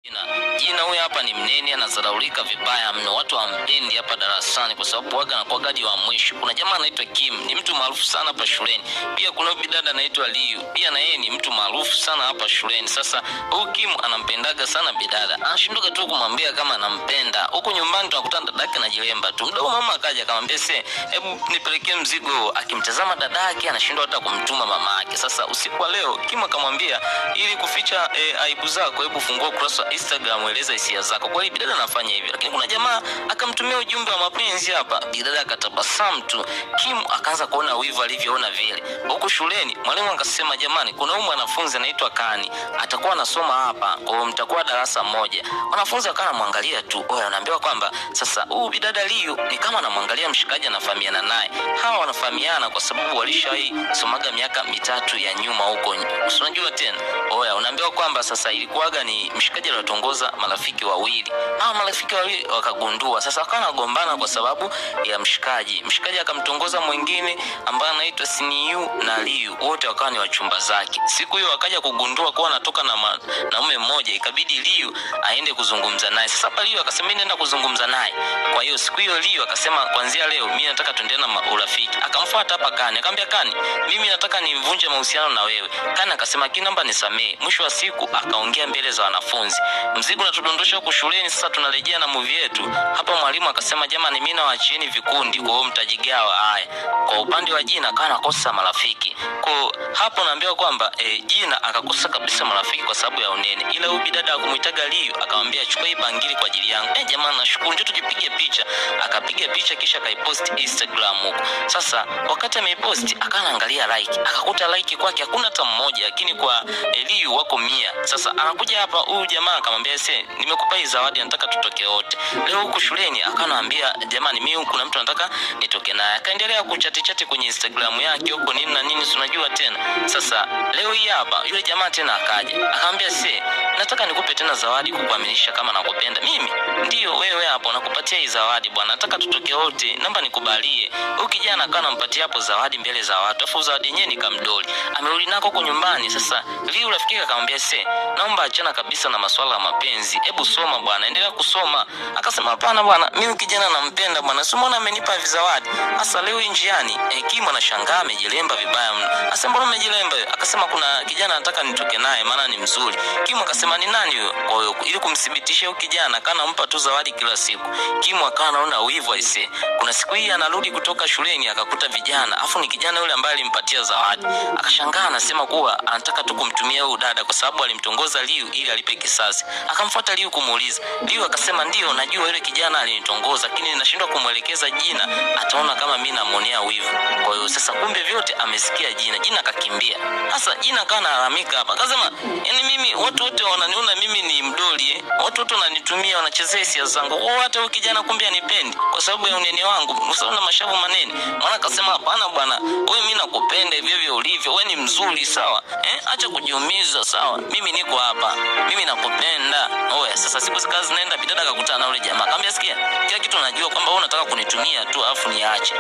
Jina huyu hapa ni mnene, anadharaulika vibaya mno, watu hawampendi hapa darasani kwa sababu waga anakuwa gadi wa mwisho. Kuna jamaa anaitwa Kim, ni mtu maarufu sana hapa shuleni. Pia kuna huyu bidada anaitwa Liu, pia na yeye ni mtu maarufu sana hapa shuleni. Sasa huyu Kim anampendaga sana bidada, anashindoka tu kumwambia kama anampenda. Huku nyumbani tunakutana dadake na jilemba tu. Mdogo mama akaja akamwambia, se, hebu nipelekee mzigo. Akimtazama dadake anashindwa hata kumtuma mama yake. Sasa usiku wa leo Kim akamwambia, ili kuficha aibu zako, hebu fungua ukurasa wa Instagram, eleza hisia zako. Kwa hiyo bidada anafanya hivyo, lakini kuna jamaa akamtumia ujumbe wa mapenzi hapa, bidada akatabasamu tu. Kim akaanza kuona wivu alivyoona vile. Huku shuleni mwalimu akasema, jamani, kuna huyu mwanafunzi anaitwa Kani atakuwa anasoma hapa, kwa hiyo mtakuwa darasa moja. Wanafunzi wakawa wanamwangalia tu. Oya, anaambiwa kwamba sasa huyu bidada Liu ni kama anamwangalia mshikaji anafahamiana naye. Hawa wanafahamiana kwa sababu walishawahi somaga miaka 3 ya nyuma huko, si unajua tena. Oya, unaambiwa kwamba sasa ilikuwaga ni mshikaji aliwatongoza marafiki wawili. Hawa marafiki wawili wakagundua, sasa wakawa wanagombana kwa sababu ya mshikaji. Mshikaji akamtongoza mwingine ambaye anaitwa Siniu na Liu, wote wakawa ni wachumba zake. Siku hiyo akaja kugundua kuwa anatoka na mwanaume mmoja, ikabidi Liu aende kuzungumza naye. Sasa hapa Liu akasema mimi naenda kuzungumza naye. Kwa hiyo siku hiyo Liu akasema kuanzia leo mimi nataka tuendelee na urafiki. Akamfuata hapa Kani, akamwambia Kani, mimi nataka nivunje mahusiano na wewe. Kani akasema lakini naomba nisamee. Mwisho wa siku akaongea mbele za wanafunzi. Mzigo unatudondosha huku shuleni, sasa tunarejea na movie yetu. Hapa mwalimu akasema jamani, mimi nawaachieni vikundi, kwa hiyo mtajigawa. Haya, kwa upande wa Jina akawa anakosa marafiki. Kwa hapo naambiwa kwamba Jina akakosa kabisa marafiki kwa sababu ya unene. Ila huyu bidada akumuitaga Liu akamwambia chukua hii bangili kwa ajili yangu. Jamani nashukuru, njoo tujipige picha. Akapiga picha kisha akaipost Instagram huko. Sasa wakati ameipost akawa anaangalia like, akakuta like kwake hakuna hata mmoja, lakini kwa Liu wako 100. Sasa anakuja hapa huyu jamaa akamwambia, se, nimekupa hii zawadi, nataka tutoke wote leo huku shuleni. Akanaambia jamani, mimi kuna mtu nataka nitoke naye. Akaendelea kuchati chati kwenye Instagram yake huko nini na nini, si unajua tena. Sasa leo hii hapa yule jamaa tena akaja akamwambia, se, nataka nikupe tena zawadi kukuaminisha kama nakupenda mimi. Ndio wewe hapo nakupatia hii zawadi bwana, nataka tutoke wote, naomba nikubalie. Huyu kijana akawa anampatia hapo zawadi mbele za watu, afu zawadi yenyewe ni kamdoli. Amerudi nako huko nyumbani. Sasa Liu rafiki akamwambia, se, naomba achana kabisa na masuala ya mapenzi, hebu soma bwana, endelea kusoma. Akasema hapana bwana, mimi kijana nampenda bwana, si umeona amenipa zawadi. Sasa leo njiani Kim anashangaa amejilemba vibaya mno. Akasema mbona umejilemba? Akasema kuna kijana anataka nitoke naye maana ni mzuri. Kim akasema ni nani huyo? Kwa hiyo ili kumthibitisha huyo kijana akawa anampa tu zawadi kila siku. Kim akawa anaona wivu aisee. Kuna siku hii anarudi kutoka shuleni akakuta vijana, afu ni kijana yule ambaye alimpatia zawadi. Akashangaa, anasema kuwa anataka tu kumtumia huyu dada kwa sababu alimtongoza Liu ili alipe kisasi. Akamfuata Liu kumuuliza. Liu akasema ndio, najua yule kijana alinitongoza, lakini ninashindwa kumwelekeza jina, ataona kama mimi namuonea wivu. Kwa hiyo sasa kumbe vyote amesikia jina. Jina akakimbia. Sasa Jina akawa analalamika hapa. Akasema yani mimi watu wote wananiona mimi ni mdoli, Watu wote wananitumia, wanachezea hisia zangu. Wao hata huyu kijana kumbe anipendi kwa sababu ya unene wangu, kwa sababu na mashavu manene. Mwana akasema hapana bwana, wewe mimi nakupenda hivyo hivyo ulivyo, wewe ni mzuri sawa. Acha kujiumiza sawa. Mimi niko hapa. Mimi nakupenda. Oya, sasa siku zikawa zinaenda, bidada akakutana na yule jamaa. Akamwambia sikia, kila kitu najua kwamba wewe unataka kunitumia tu afu niache.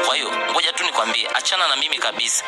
Kwa hiyo ngoja tu nikwambie, achana na mimi kabisa.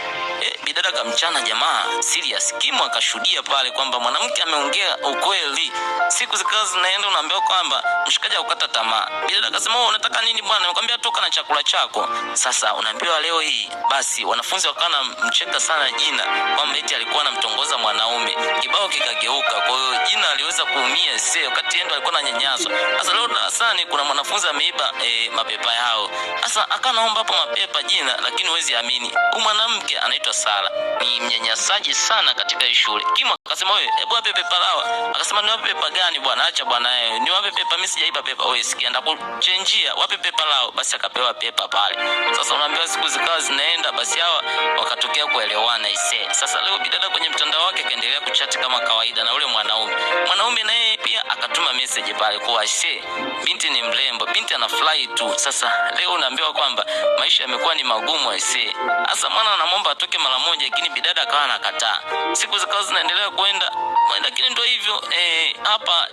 Bidada kamchana jamaa serious. Kim akashuhudia pale kwamba mwanamke ameongea ukweli. Siku zikawa zinaenda, unaambiwa kwamba mshikaji hakukata tamaa. Bidada akasema wewe unataka nini bwana? Nimekwambia toka na chakula chako. Sasa unaambiwa leo hii basi wanafunzi wakawa wanamcheka sana Jina kwamba eti alikuwa anamtongoza mwanaume. Kibao kikageuka. Kwa hiyo Jina aliweza kuumia sio wakati yeye ndo alikuwa ananyanyaswa. Sasa leo darasani kuna mwanafunzi ameiba mapepa yao. Sasa akanaomba hapo mapepa Jina, lakini huwezi amini, huyu mwanamke anaitwa Sara ni mnyanyasaji sana katika hii shule. Kim akasema wewe, hebu wape pepa lao. Akasema ni wape pepa gani bwana? Acha bwana, ni wape pepa, mimi sijaiba pepa. Wewe sikia, ndakuchenjia, wape pepa lao. Basi akapewa pepa pale. Sasa unaambiwa siku zikawa zinaenda, basi hawa wakatokea kuelewana ise. Sasa leo bidada kwenye mtandao wake akaendelea kuchat kama kawaida na ule mwanaume. Mwanaume naye pia akatuma message pale kwa ise, binti ni mrembo, binti ana fly tu. Sasa leo unaambiwa kwamba maisha yamekuwa ni magumu ise. Sasa mwana anamwomba atoke mara moja, lakini bidada akawa anakataa. Siku zikawa zinaendelea kwenda, lakini ndio hivyo hapa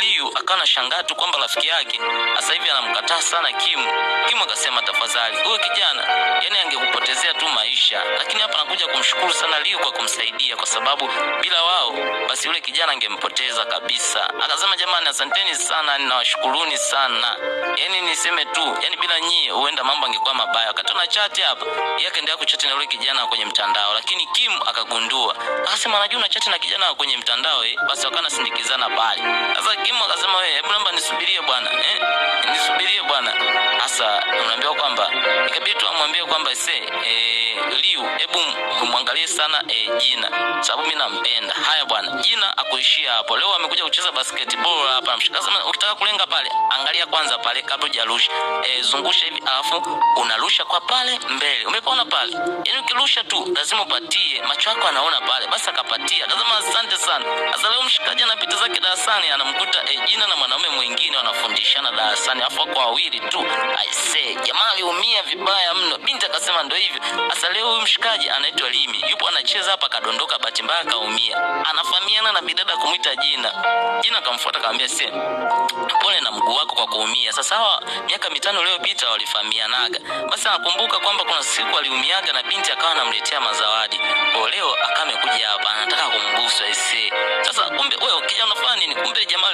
Liu akawa anashangaa tu kwamba rafiki yake sasa hivi anamkataa sana Kim. Kim akasema tafadhali, huyo kijana yani angekupotezea tu maisha, lakini hapa anakuja kumshukuru sana Liu kwa kumsaidia, kwa sababu bila wao basi yule kijana angempoteza kabisa. Akafika akasema, jamani, asanteni sana, ninawashukuruni sana, yaani niseme tu, yaani bila nyie huenda mambo angekuwa mabaya. Wakati na chat hapa, yeye akaendelea kuchati na yule kijana kwenye mtandao, lakini Kim akagundua, akasema, najua una chat na kijana kwenye mtandao eh. Basi wakawa nasindikizana pale. Sasa Kim akasema, wewe hebu naomba nisubirie bwana, nisubirie bwana. Sasa unaambiwa kwamba ikabidi tu amwambie kwamba se Liu, hebu mwangalie sana Jina sababu mimi nampenda. Haya bwana, Jina akuishia hapo. Leo amekuja kucheza basketball hapa. Mshikaji, ukitaka kulenga pale, angalia kwanza pale kabla hujarusha. Zungusha hivi alafu unarusha kwa pale mbele. Umepona pale? Yaani ukirusha tu lazima upatie, macho yako anaona pale. Basi akapatia. Akasema asante sana. Sasa leo mshikaji anapita zake darasani anamkuta Jina na mwanaume mwingine wanafundishana darasani, alafu wako wawili tu. I say, jamaa aliumia vibaya mno. Binti akasema ndio hivyo. Sasa leo huyu mshikaji anaitwa Limi, yupo anacheza hapa, kadondoka, bahati mbaya kaumia. Anafahamiana na bidada kumwita Jina. Jina akamfuata akamwambia, se pole na mguu wako kwa kuumia. Sasa hawa miaka 5 iliyopita walifahamianaga. Basi anakumbuka kwamba kuna siku aliumiaga na binti akawa anamletea mazawadi. Kwa leo akawa amekuja hapa anataka kumbusu aisee. Sasa kumbe wewe kijana unafanya nini? Kumbe jamaa